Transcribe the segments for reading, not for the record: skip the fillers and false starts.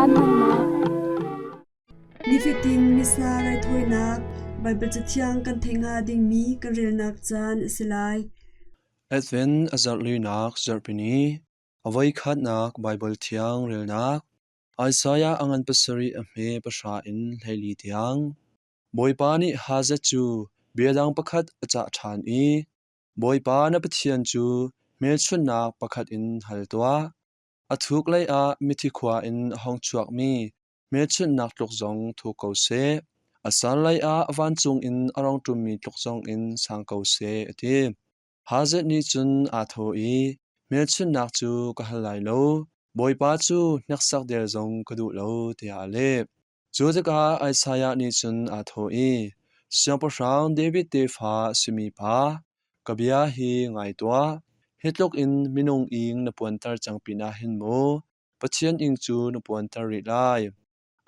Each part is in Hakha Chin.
Caan hmannak. Nifatin Missa raithawinak Baibal Cathiang kan theih hnga dingmi kan relnak caan a si lai. Advent a zarhlinak zarhpini, a voikhatnak Baibal Thiang relnak, Isaiah a ngan pasarih a hme pahra in 14 tiang. Bawipa nih Hazet cu bia dang pakhat a cah ṭhan i, Bawipa na Pathian cu hmelchunhnak pakhat in hal tuah. A thuk leiah mithi khua in a hung chuakmi hmelchunhnak tluk zong thuk ko seh. A sanglei ah vancung in a rung ṭummi tluk zongin sang ko seh, a ti. Hazet nih cun aa thawh i, Hmelchunhnak cu ka hal lai lo, Bawipa cu hneksak del zong ka duh lo, tiah a leh. Cu tikah Isaiah nih cun aa thawh i, Siangpahrang David tefa a simi pa, ka bia hi ngai tuah. Hi tluk in minung ing na puanter cang pinah hin maw Pathian ing cu na puanter rih lai?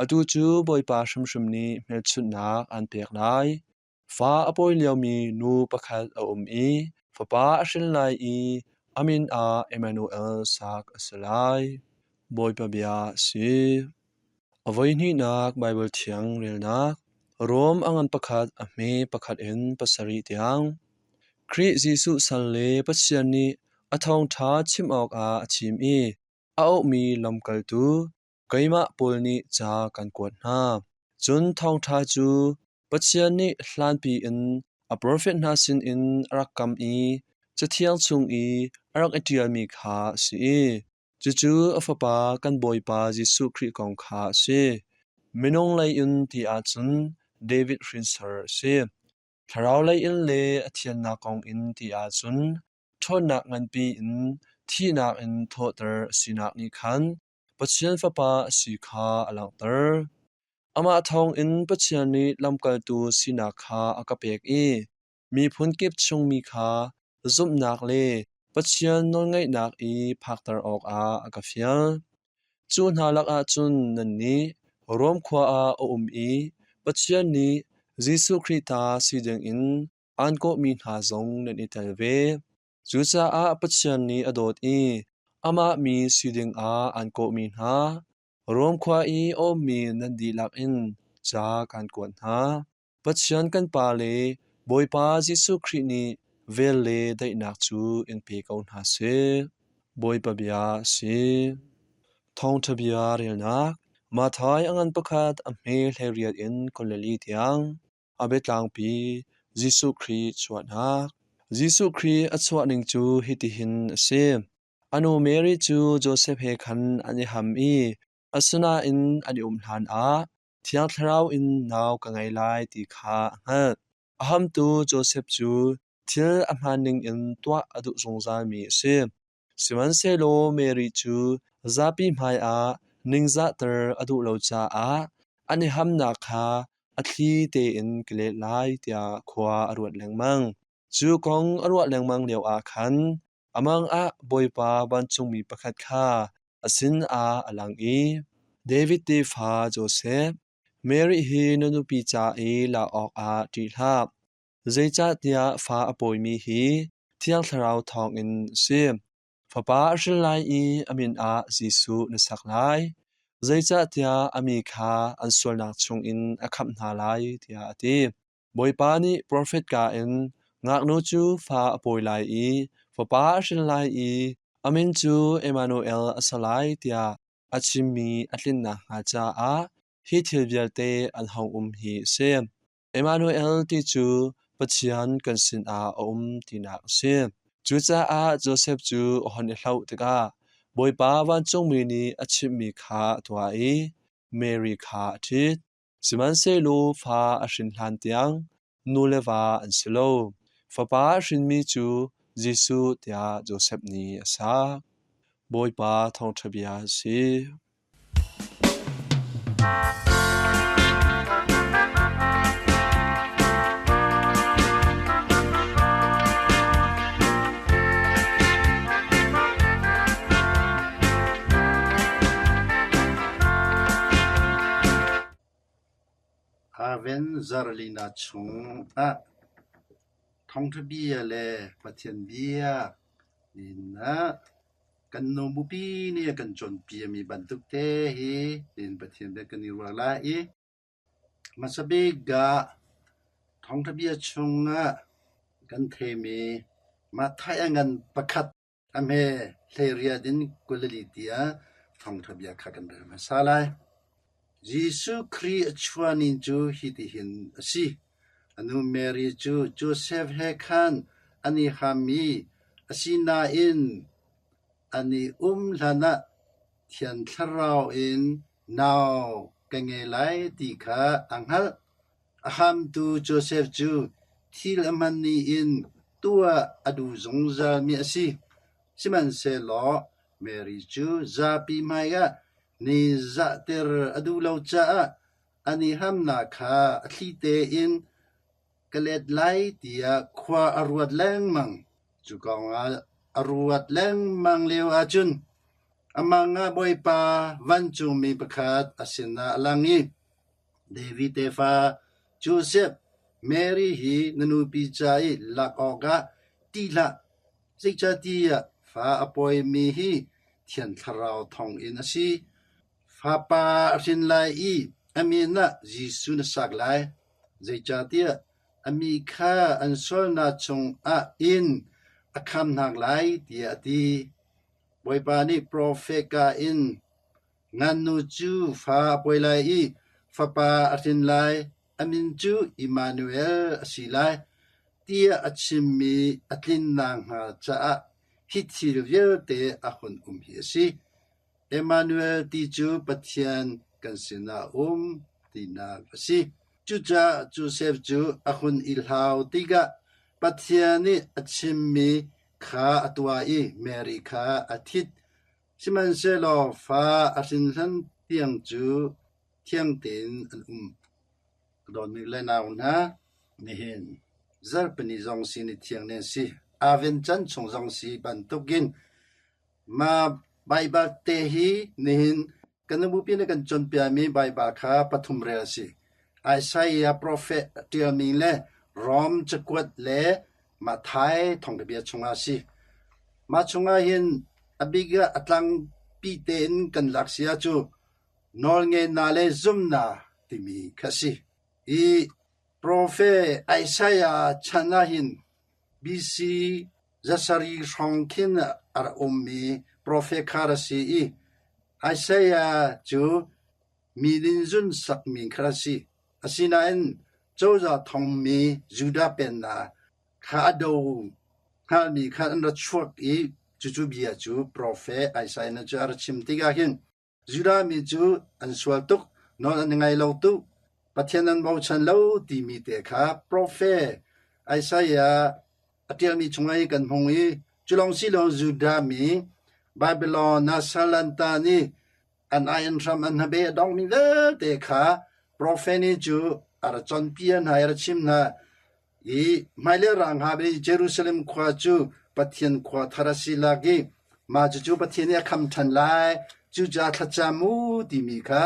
Atu cu Bawipa hrimhrim nih hmelchunhnak aan pek lai. Fa a pawi liomi nu pakhat a um i fapa a hrin lai i a min ah Emmanuel sak a si lai. Bawipa bia a si. A voihnihnak Baibal Thiang relnak Rom a ngan pakhat a hme pakhat in pasarih tiang. Khrih Jesuh sal le Pathian nih a thawngṭha chim awkah a thim i a auhmi lamkaltu keimah Paul nih ca kan kuat hna. Cun thawngṭha cu Pathian nih hlanpi in a profet hna sinin a rak kam i Cathiang chung i a rak i ṭialmi kha a si i cucu a Fapa kan Bawipa Jesuh Khrih kong kha a si. Minung lei in ti ahcun David hrinsor a si. Thlarau lei in le a thiannak kong in ti ahcun ṭhawnnak nganpi in thihnak in thawhter a sinak nih khan Pathian Fapa a si kha a langhter. Amah thawngin Pathian nih lamkaltu sinak kha a ka pek i miphun kip chungmi kha zumhnak le Pathian nawlngaihnak i phakter awkah a ka fial. Cu hna lakah cun nannih Rom khua ah a um i Pathian nih Jesuh Khrih ta si dingin aan kawhmi hna zong nan i tel ve. Cucaah Pathian nih a dawt i amah mi si dingah aan kawhmi hna, Rom khua i a ummi nan dihlak in ca kaan kuat hna. Pathian kan Pa le Bawipa Jesuh Khrih nih vel le daihnak cu in pe ko hna seh. Bawipa bia a si. Thawngṭha bia relnak Matthai a ngan pakhat a hme 18 in 24 tiang. A biatlangpi Jesuh Khrih chuahnak. Jesuh Khrih a chuah ning cu hitihin a si. A nu Mary cu Josef he khan an i ham i asinain an i um hlanah Thiang Thlarau in nau ka ngei lai ti kha a hngalh. A hamtu Josef cu thil a hmaan ningin tuah a duh zungzalmi a si. Sihmanhsehlaw Mary cu zapi hmaiah ningzahter a duh lo caah an i hamnak kha a thli tein ka let lai tiah khua a ruat lengmang. Cu kong a ruah lengmang lioah khan a mang ah Bawipa vancungmi pakhat kha a sinah a lang i, David tefa Josef, Mary hi na nupi ca i lak awkah ṭih hlah, zeicahtiah fa a pawimi hi Thiang Thlarau thawngin a si. Fapa a hrin lai i a min ah Jesuh na sak lai, zeicahtiah a mi kha an sualnak chungin a khamh hna lai, tiah a ti. Bawipa nih profet ka in ngaknu cu fa a pawi lai i fapa a hrin lai i a min cu Emmanuel a si lai tiah a chimmi a tlin nakhnga caah hi thil vialte an hung um hi a si. Emmanuel ti cu Pathian kan sinah a um tinak a si. Cucaah Josef cu a hon i hlauh tikah Bawipa vancungmi nih a chimhmi kha a tuah i Mary kha a ṭhit. Sihmanhsehlaw fa a hrin hlan tiang nu le va an si lo. Fapa a hrinmi cu Jesuh tiah Josef nih a sak. Bawipa thawngṭha bia a si. Haven Zarlina chungah thawngṭha bia le Pathian bia in ah. Kan nu bupi nih a kan cawnpiakmi bantuk te hi nihin Pathian bia kan i ruah lai i hmasa bik ah thawngṭha bia chungah kan theimi Matthai a ngan pakhat a hme hleiriat in 24 tiah thawngṭha bia kha kan rel hmasa lai. Jesuh Khrih a chuahning cu hitihin a si. A nu Mary cu Josef he khan an i ham i asinain an i um hlanah Thiang Thlarau in nau ka ngei lai ti kha a hngalh. A hamtu Josef cu thil a hmanni in tuah a duh zungzalmi a si. Sihmanhsehlaw Mary cu zapi hmaiah ningzahter a duh lo caah an i hamnak kha a thli tein ka let lai tiah khua a ruat lengmang. Cu kong ah a ruat lengmang lio ahcun amah ah Bawipa vancungmi pakhat a sinah a lang i, David tefa Josef, Mary hi na nupi ca i lak awkah ṭih hlah, zeicahtiah fa a pawimi hi Thiang Thlarau thawngin a si. Fapa a hrin lai i a min ah Jesuh na sak lai, zeicahtiah a mi kha an sualnak chungah in a khamh hna lai, tiah a ti. Bawipa nih profet ka in, Ngannu cu fa a pawi lai i fapa a hrin lai, a min cu Immanuel a si lai, tiah a chimmi a tlin nakhnga caah hi thil vialte a hun um hi a si. Emmanuel ti cu Pathian kan sinah a um tinak a si. Cucaah Josef cu a hun i hlau tikah Pathian nih a chimmi kha a tuah i Mary kha a thit. Sihmanhsehlaw fa a hrin hlan tiang cu thiang tein an um. Ka dawtmi le nau hna, nihin zarhpini zong si ni thiang nan si. Aven chan chung zong si bantukin Mah Baibal te hi nihin kan nupi nih kan cawnpiakmi Baibal kha pathum rel a si. Isaiah profet a ṭialmi le Rom cakuat le Matthai thawngṭhabia chungah a si. Mah chungah hin a bik ah a tlangpi tein kan lak si ah cu nawlngeihnak le zumhnak timi kha a si. Hi profet Isaiah chan ah hin BC zasarih hrawng khin a rak ummi profet kha a si i Isaiah cu mi ninzun sakmi kha a si. Asinain cozah thongmi Judah pennak kha a do hngalmi kha an ra chuak i cucu bia cu profet Isaiah nih cu a ra chim tikah hin Judah mi cu an sual tuk, nawl an i ngai lo tuk, Pathian an bochan lo timi te kha profet Isaiah a ṭialmi chungah i kan hmung i cu lawng si lo Judah mi Babylon ah sal an tan i an ai an hram an hnabe a dongmi vialte kha profet nih cu a ra cawnpiak hna i a ra chim hna. I hmailei rang hnga i Jerusalem khua cu Pathian khua thar a si lak i mah cucu Pathian nih a kham ṭhan lai. Cucaah thlacam u timi kha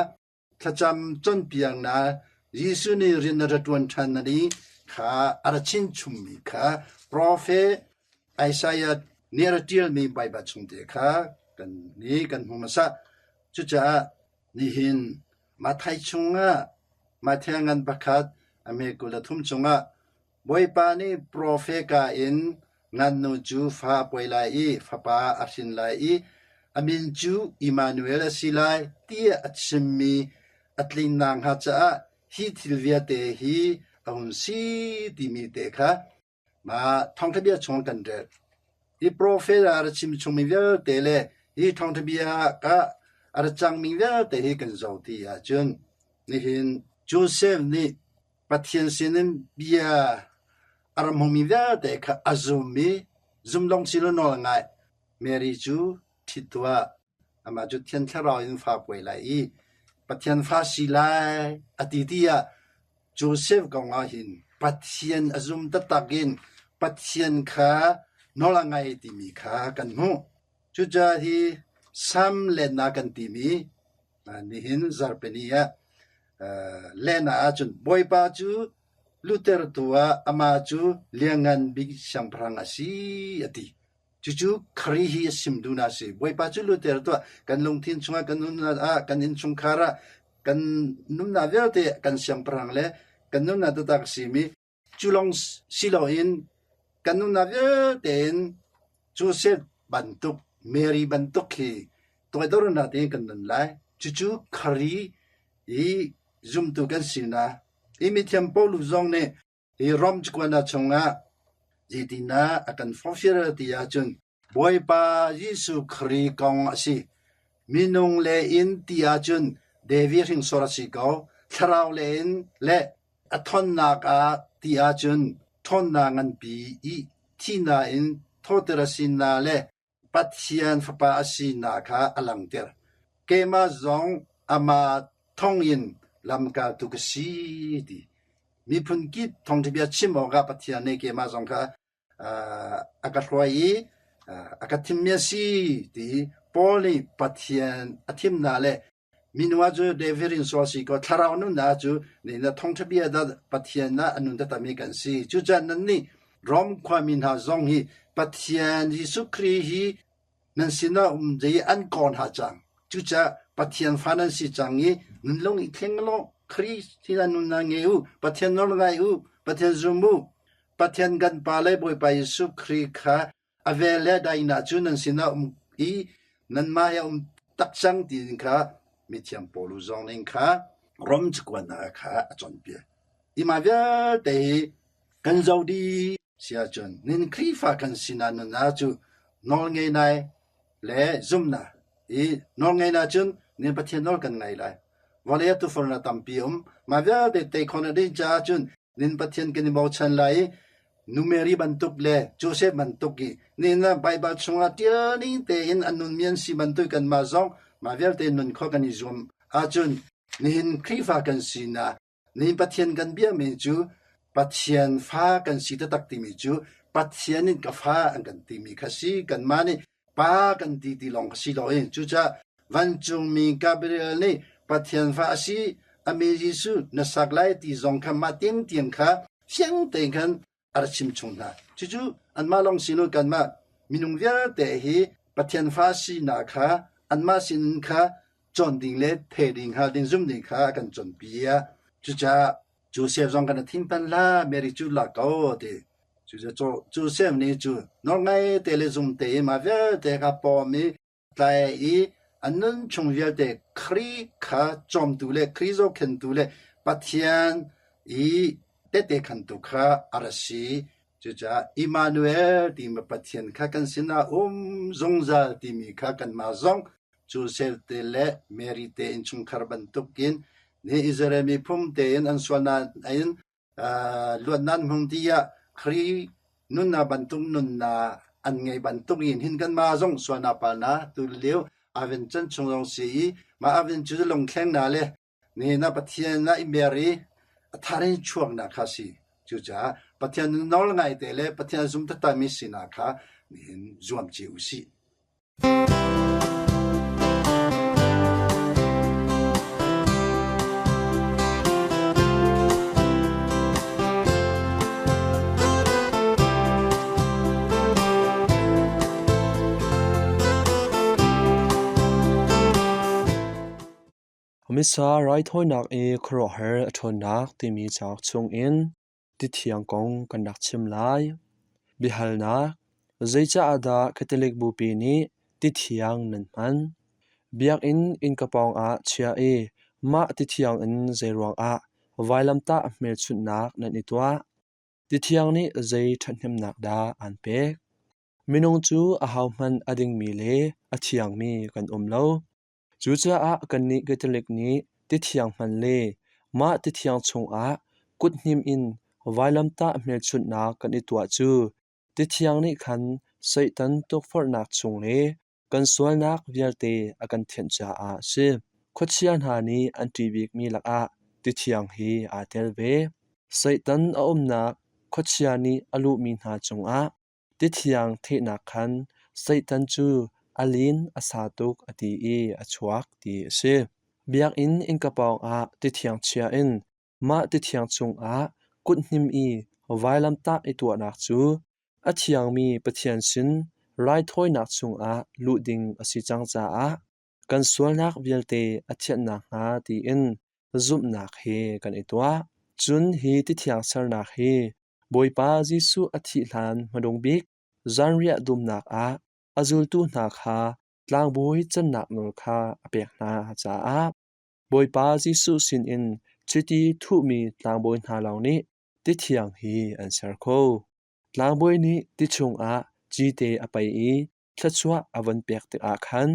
thlacam cawnpiaknak Jesuh nih rian a ra ṭuan ṭhan na i kha a ra chinchungmi kha profet Isaiah nih a ra ṭialmi Baibal chung te kha kan nih kan hmu hmasa. Cucaah nihin Matthai chungah Matthai ngan pakhat a hme 23 chungah Bawipa nih profet ka in ngannu cu fa a pawi lai i fapa a hrin lai i a min cu Immanuel a si lai tiah a chimmi a tlin nakhnga caah hi thil vialte hi a hun si timi te kha Mah thawngṭha bia chung kan rel. Hi profet ah a ra chim chungmi vialte le hi thawngṭha bia ah a ra cangmi vialte hi kan zoh ti ahcun nihin Josef nih Pathian sinin bia a ra hmumi vialte kha a zum i zum lawng si lo nawl a ngaih. Mary cu ṭhit tuah. Amah cu Thiang Thlarau in fa puai lai i Pathian fa si lai a ti tiah Josef kong ah hin Pathian a zum taktak in Pathian kha nawl a ngai timi kha kan hmuh. Cucaah hi Salm lennak kan timi nihin zarhpini ah lehnak ahcun Bawipa cu lutertu ah amah cu lianngan bik siangpahrang a si a ti. Cucu Khrih hi a sim duhnak a si. Bawipa cu lutter tuah. Kan lungthin chungah, kan nunnak ah, kan innchungkhar ah, kan nunnak vialte kan siangpahrang le kan nunnak taktak a simi cu lawng si loin kan nunnak vialte in Joseph bantuk, Mary bantuk hi toidornak tein kan nun lai. Cucu Khrih i zumtu kan sinak. Hi mithiam Paul zong nih Hi Rom cakuatnak chungah zeitindah a kan forhfial ti ahcun Bawipa Jesuh Khrih kong a si. Minung le in ti ahcun David hringsor a si ko. Thlarau le in le a thawnnak ah ti ahcun ṭhawnnak nganpi i thihnak in thawhter a sinak le Pathian Fapa a sinak kha a langhter. Keimah zong amah thawngin lamkaltu ka si ti. Miphun kip thawngṭha bia chim awkah Pathian nih keimah zong kha a ka hruai i a ka thimmi a si ti Paul nih Pathian a thimnak le Minung ah cu David in sual si kaw thlarau nunnak cu nihin ah thawngṭha bia dah Pathian ah a nun taktakmi kan si. Cucaah nannih Rom khuami hna zong hi Pathian Jesuh Khrih hi nan sinah um dei an kaw hna cang. Cucaah Pathian fa nan si cang i nan lung i thleng law Khrih sinah nunnak ngei u, Pathian nawl ngai u, Pathian zum u. Pathian kan Pa le Bawipa Jesuh Khrih kha A vel le a daihnak cu nan sinah um i nanmah he a um tak cang tiin kha mithiang Paul zong nih kha Rom cakuatnak kha a cawnpiak. Hi mah vialte hi kan zoh dih si ahcun nin Khrihfa kan sinah nunnak cu nawlngeinak le zumhnak i nawlngeinak cun nin Pathian nawl kan ngai lai. Vawlei ah tuufornak tampi a um. Mah vialte tei khawh na ding caah cun Nin Pathian kan i bochan lai i Nu Mary bantuk le Joseph bantuk i nihin ah Baibal chungah ṭial ning tein a nunmi an si bantuk kanmah zong mah vialte nun khawh kan i zuam ahcun nihin Khrihfa kan sinak nihin Pathian kan biakmi cu Pathian fa kan si taktak timi cu Pathian in ka fa an kan timi kha si kanmah nih Pa kan ti ti lawng si loin cucaah vancungmi Gabriel nih Pathian fa a si, a min Jesuh na sak lai ti zong kha mah tiangtiang kha fiang tein khan a rak chim chung hna. Cucu anmah lawng si lo kanmah minung vialte hi Pathian fa sinak kha anmah sinin kha cawn ding le the ding hngal ding zum ding kha a kan cawnpiak. Cucaah Joseph zong kan thinphan hlah, Mary cu lak ko ti. Joseph nih cu nawlngai te le zum tein mah vialte kha pawm i tlai i a nun chung vialte Khrih kha cawmtu le Khrih zohkhenhtu le Pathian i tehte khantu kha a ra si. Cucaah Immanuel timi Pathian kha kan sinah um zungzal timi kha kanmah zong Joseph te le Mary te innchungkhar bantukin ni Israel miphun tein an sualnak in luatnak an hmang tiah Khrih nunnak bantuk nunnak an ngei bantuk in hin kanmah zong sualnak palnak tu lio Aven chan chung zong si i mah Aven cu lungthlengnak le nihin ah Pathian ah i mer i a thar in chuaknak kha a si. Cucaah Pathian nawl ngaite le Pathian zum taktakmi sinak kha nihin zuam cio u sih. Missa raithawinak i khuaruahhar a ṭhawnnak timi cauk chungin tithiang kong kan rak chim lai. Biahalnak: Zeicah dah Catholic Bupi nih tithiang nan hman? Biakinn innka pawngah chia i mah tithiang in zeiruangah vailamtah hmelchunhnak nan i tuah? Tithiang nih zei ṭhathnemnak dah aan pek? Minung cu ahohmanh a dingmi le a thiangmi kan um lo. Cucaah kannih Catholic nih tithiang hman le mah tithiang chungah kuthnim in vailamtah hmelchunhnak kan i tuah cu tithiang nih khan Satan tukforhnak chung le kan sualnak vialte a kan thianh caah a si. Khuachia hna nih an ṭih bikmi lakah tithiang hi aa tel ve. Satan a umnak khuachia nih a luhmi hna cungah Tithiang thehnak khan Satan cu a lin a sa tuk a ti i a chuak ti a si. Biakinn innka pawngah tithiang chia in mah tithiang chungah kuthnim i vailamtah i tuahnak cu a thiangmi Pathian sin raithawinak chungah luh ding a si cang caah kan sualnak vialte a thianh nakhnga tiin zumhnak he kan i tuah. Cun hi ti thiang sernak hi Bawipa Jesuh a thih hlan hmadung bik zanriah dumnak ah a zultu hna kha tlangbawi cannak nawl kha a pek hna caah Bawipa Jesuh sinin chiti thuhmi tlangbawi hna lawng nih ti thiang hi an ser kho. Tlangbawi nih ti chungah cite a pei i thluachuah a von pek tikah khan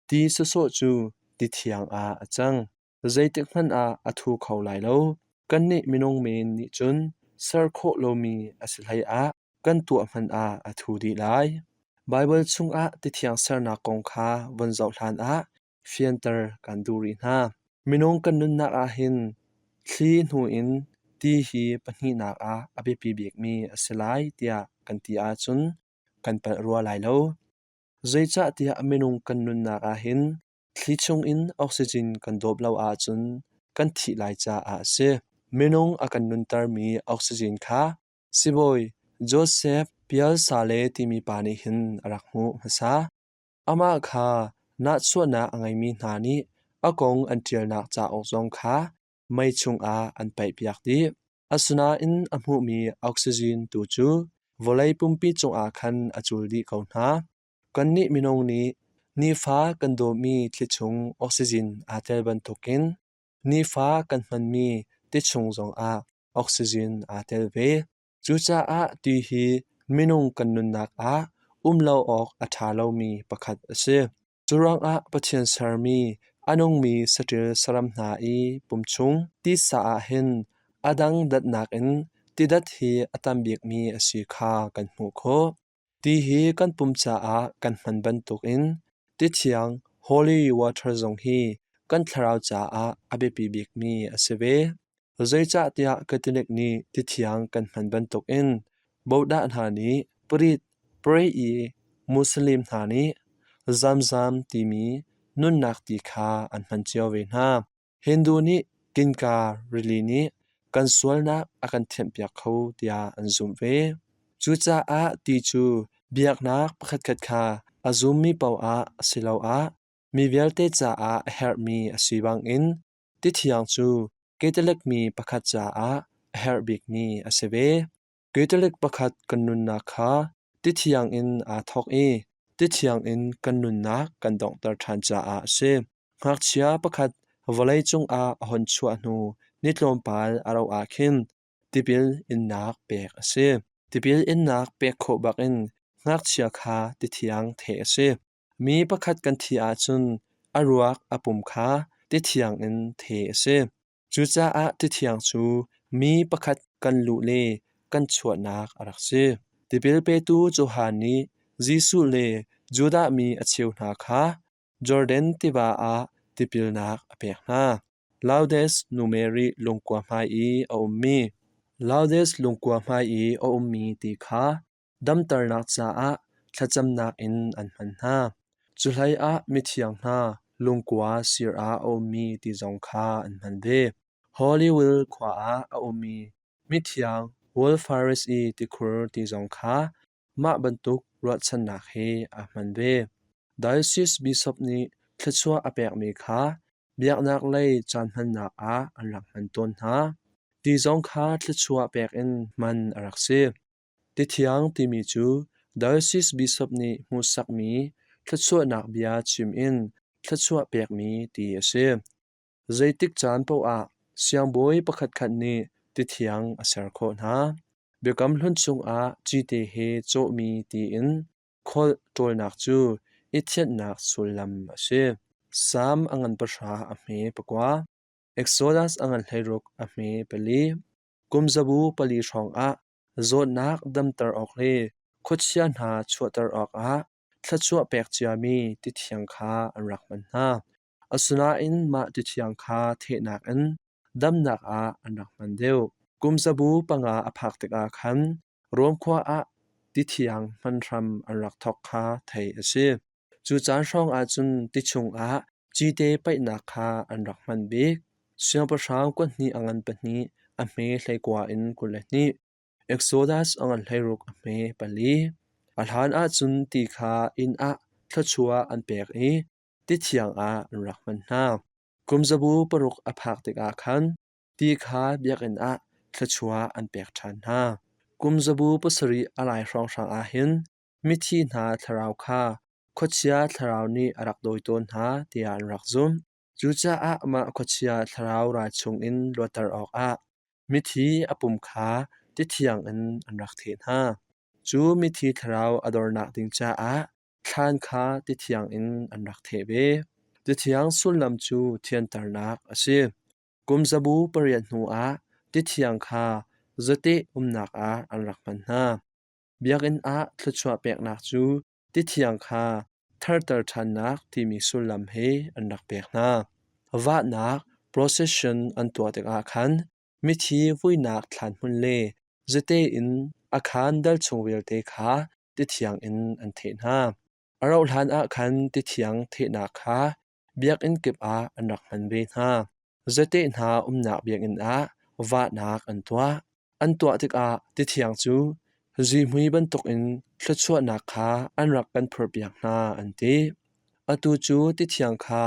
ti sawsawh cu ti thiang ah a cang. Zeitikhmanh ah a thu kho lai lo. Kannih minung men nih cun ser khawh lomi a si hleiah kan tuah hmanh ah a thu dih lai. Baibal chungah ti thiang sernak kong kha von zoh hlanah fianter kan duh rih hna. Minung kan nunnak ah hin thli hnu in ti hi pahnihnak ah a biapi bikmi a si lai tiah kan ti ahcun kan palh rua lai lo. Zeicahtiah minung kan nunnak ah hin thli chungin oxygen kan dawp lo ahcun kan thih lai caah a si. Minung a kan nuntermi oxygen kha sibawi Joseph Pialsale timi pa nih hin a rak hmuh hmasa. Amah kha nahchuahnak a ngeimi hna nih a kong an ṭialnak cauk zong kha mei chungah an paihpiak dih. Asinain a hmuhmi oxygen tu cu vawlei pumpi cungah khan a cul dih ko hna. Kannih minung nih nifa kan dawhmi thlichung oxygen aa tel bantukin nifa kan hmanmi tichung zongah oxygen aa tel ve. Cucaah ti hi minung kan nunnak ah um lo awk a ṭha lomi pakhat a si. Curuangah Pathian sermi a nungmi saṭil saram hna i pum chung tisa ah hin a dang datnak in tidat hi a tam bikmi a si kha kan hmuh khawh. Ti hi kan pum caah kan hman bantukin ti thiang holy water zong hi kan thlarau caah a biapi bikmi a si ve. Zeicahtiah Catholic nih ti thiang kan hman bantukin Bodah hna nih Parit pray i Muslim hna nih Zamzam timi nunnak ti kha an hman cio ve hna. Hindu nih Kinka rili nih kan sualnak a kan thianhpiak kho tiah an zumh ve. Cucaah ti cu biaknak pakhatkhat kha a zummi poah asiloah mi vialte caah a herhmi a si bangin ti thiang cu Catholic mi pakhat caah a herh bikmi a si ve. Catholic pakhat kan nunnak kha ti thiang in aa thawk i ti thiang in kan nunnak kan donghter ṭhan caah a si. Ngakchia pakhat vawleicung ah a hon chuah hnu ni tlawmpal a rauh ah khin tipil innak pek a si. Tipil innak pek khawh bakin ngakchia kha ti thiang theh a si. Mi pakhat kan thih ahcun a ruak a pum kha ti thiang in theh a si. Cucaah ti thiang cu mi pakhat kan luh le kan chuahnak a rak si. Tipil petu Johan nih Jesuh le Judah mi a cheu hna kha Jordan tiva ah tipilnak a pek hna. Laudes nu Mary lungkua hmai i a ummi Laudes lungkua hmai i a ummi ti kha damternak caah thlacamnak in an hman hna. Cuhleiah mithiang hna lungkua sir ah a ummi ti zong kha an hman ve. Hollywood khua ah a ummi mithiang Wolfaris i tikhur ti zong kha mah bantuk ruahchannak he aa hman ve. Diocese bishop nih thluachuah a pekmi kha biaknak lei caan hmannak ah an rak hman tawn hna. Ti zong kha thluachuah pek in hman a rak si. Ti thiang timi cu diocese bishop nih hmuhsakmi thluachuahnak bia chim in thluachuah pekmi ti a si. Zeitik caan paoh ah siangbawi pakhatkhat nih ti thiang a ser khawh hna. Biakam Hlun chungah cite he cawhmi tiin kholh ṭawlnak cu i thianhnak sullam a si. Salm a ngan pahra a hme pakua, Exodus a ngan 16 a hme pali. Kum zabu pali hrawngah zawtnak damter awk le khuachia hna chuahter awkah thluachuah pek ciami ti thiang kha an rak hman hna. Asinain mah ti thiang kha thehnak in damnak ah an rak hman deuh. Kum zabu panga a phak tikah khan Rom khua ah ti thiang hman hram an rak thawk kha theih a si. Cu caan hrawng ahcun ti chungah cite paihnak kha an rak hman bik. Siangpahrang kuathnih a ngan pahnih, a hme 19 in 22. Exodus a ngan 16 a hme pali. A hlan ahcun ti kha inn ah thluachuah an pek i ti thiang ah an rak hman hna. Kumzabu paruk a phak tikah khan ti kha biakinn ah thluachuah an pek ṭhan hna. Kumzabu pasarih a lai hrawnghrang ah hin mithi hna thlarau kha khuachia thlarau nih a rak dawi tawn hna tiah an rak zumh. Cucaah mah khuachia thlarau ral chungin luatter awkah mithi a pum kha ti thiang in an rak theh hna. Cu mithi thlarau a dornak ding caah thlan kha ti thiang in an rak theh ve. Ti thiang sullam cu thianternak a si. Kum zabu pariat hnuah ti thiang kha zateh umnak ah an rak hman hna. Biakinn ah thluachuah peknak cu ti thiang kha tharter ṭhannak timi sullam he an rak pek hna. Vahnak procession an tuah tikah khan mithi vuinak thlan hmun le zate in a khaan dal chung vialte kha ti thiang in an theh hna. A rauhhlan ah khan ti thiang thehnak kha biakinn kip ah an rak hman ve hna. Zate hna umnak biakinn ah vahnak an tuah. An tuah tikah ti thiang cu zihmui bantukin thluachuahnak kha an rak kan phurhpiak hna an ti. Atu cu ti thiang kha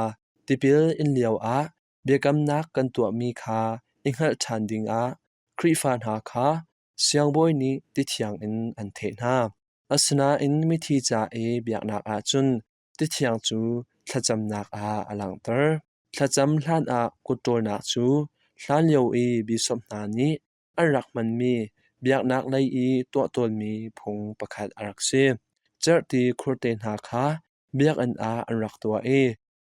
tipil in lioah biakamnak kan tuahmi kha i hngalh ṭhan dingah Khrihfa hna kha siangbawi nih ti thiang in an theh hna. Asinain mithi ca i biaknak ah cun ti thiang cu thlacamnak ah a langhter. Thlacam hlanah kut ṭawlnak cu hlanlio i bishop hna nih an rak hmanmi biaknak lei i tuah tawnmi phung pakhat a rak si. Cerhti khurte hna kha biakinn ah an rak tuah i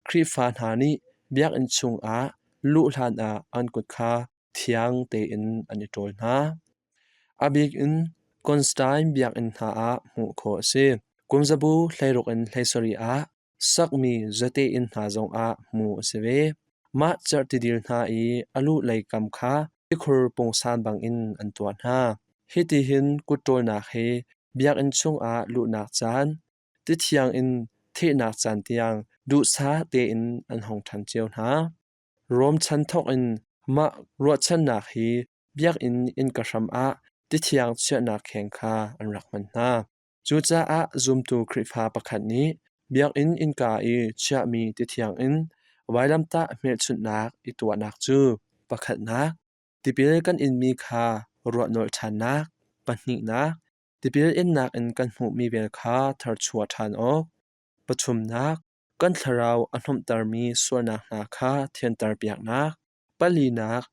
Khrihfa hna nih biakinn chungah luh hlanah an kut kha thiang tein an i ṭawl hna. A bik in Constantine biakinn hna ah hmuh khawh a si. Kumzabu 16 in 17 ah sakmi zate inn hna zongah hmuh a si ve. Mah cerhtidil hna i a luh lei kam kha tikhur pungsan bangin an tuah hna. Hitihin kut ṭawlnak he biakinn chungah luhnak caan, tithiang in thehnak caan tiang duhsah tein an hung ṭhan cio hna. Rom chan thawkin mah ruahchannak hi biakinn innka hram ah tithiang chiahnak kheng kha an rak hman hna. Cucaah zumtu Khrihfa pakhat nih biakinn innka i chiahmi tithiang in vailamtah hmelchunhnak i tuahnak cu pakhatnak, tipil kan inmi kha ruahnolh ṭhannak, pahnihnak, tipil innak in kan hmuhmi vel kha tharchuah ṭhan awk, pathumnak, kan thlarau a hnawmhtermi sualnak hna kha thianterpiaknak, palinak,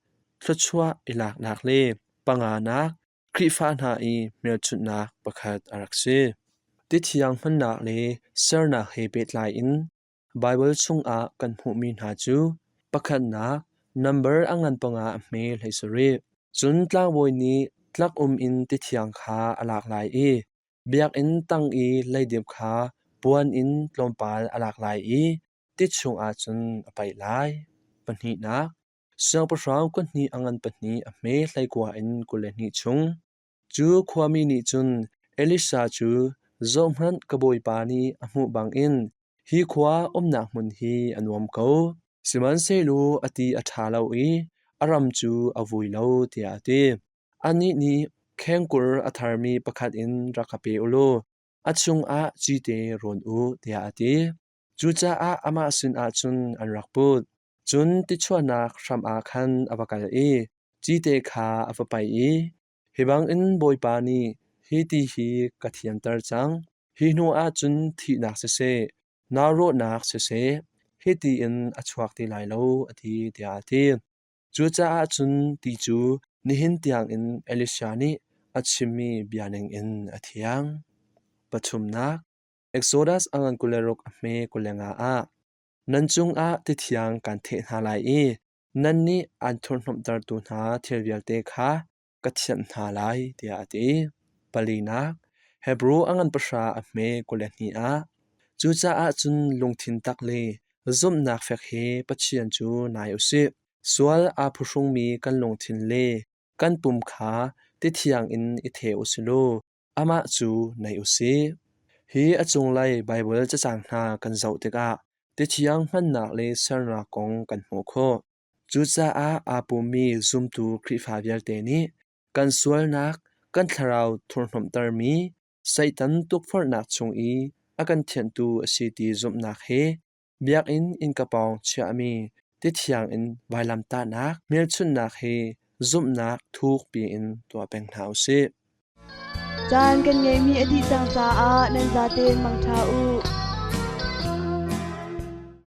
thluachuah i laknak le panganak, Khrihfa hna i hmelchunhnak pakhat a rak si. Tithiang hmannak le sernak he pehtlai in Baibal chungah kan hmuhmi hna cu pakhatnak, nambar a ngan panga a hme 17. Cun tlangbawi nih tlak-um in tithiang kha a lak lai i biakinn tang i leidip kha puan in tlawmpal a lak lai i ti chungah cun a paih lai. Pahnihnak, siangpahrang kuthnih a ngan pahnih a hme 19 in 22 chung. Cu khuami nih cun Elisha cu, “Zohhmanh, ka bawipa nih a hmuh bangin hi khua umnak hmun hi a nuam ko. Sihmanhsehlaw a ti a ṭha lo i a ram cu a vui lo,” tiah a ti. Anih nih, “Khengkur a tharmi pakhat in rak ka pe u law a chungah cite rawn u,” tiah a ti. Cucaah amah sinah cun an rak put. Cun tichuahnak hram ah khan a va kal i cite kha a va paih i, “Hi bangin Bawipa nih hi ti hi ka thianter cang. Hi hnuah cun thihnak siseh, naurawhnak siseh, hiti in a chuak ti lai lo,” a ti, tiah a ti. Cucaah cun ti cu nihin tiangin Elisha nih a chimmi bia ningin a thiang. Pathumnak, Exodus a ngan 26 a hme 25 ah, Nan cungah tithiang kaan theh hna lai i nannih aan thurhhnawmhtertu hna thil vialte kha ka thianh hna lai, tiah a ti. Palinak, Hebru a ngan pahra a hme 22 ah, Cucaah cun lungthin tak le zumhnak fek he Pathian cu nai u sih. Sual aa phuhrungmi kan lungthin le kan pum kha tithiang in i theh u sih law amah cu nei u sih. Hi a cunglei Baibal cacang hna kan zoh tikah tithiang hmannak le sernak kong kan hmuh khawh. Cucaah aa pummi zumtu Khrihfa vialte nih kan sualnak, kan thlarau thurhhnawmhtermi. Satan tukforhnak chung i a kan thianhtu a si ti zumhnak he biakinn innka pawng chiahmi tithiang in vailamtahnak hmelchunhnak he zumhnak thuk piin tuah peng hna u sih. Caan kan ngeihmi a dih cang caah nan zaten mangṭha u.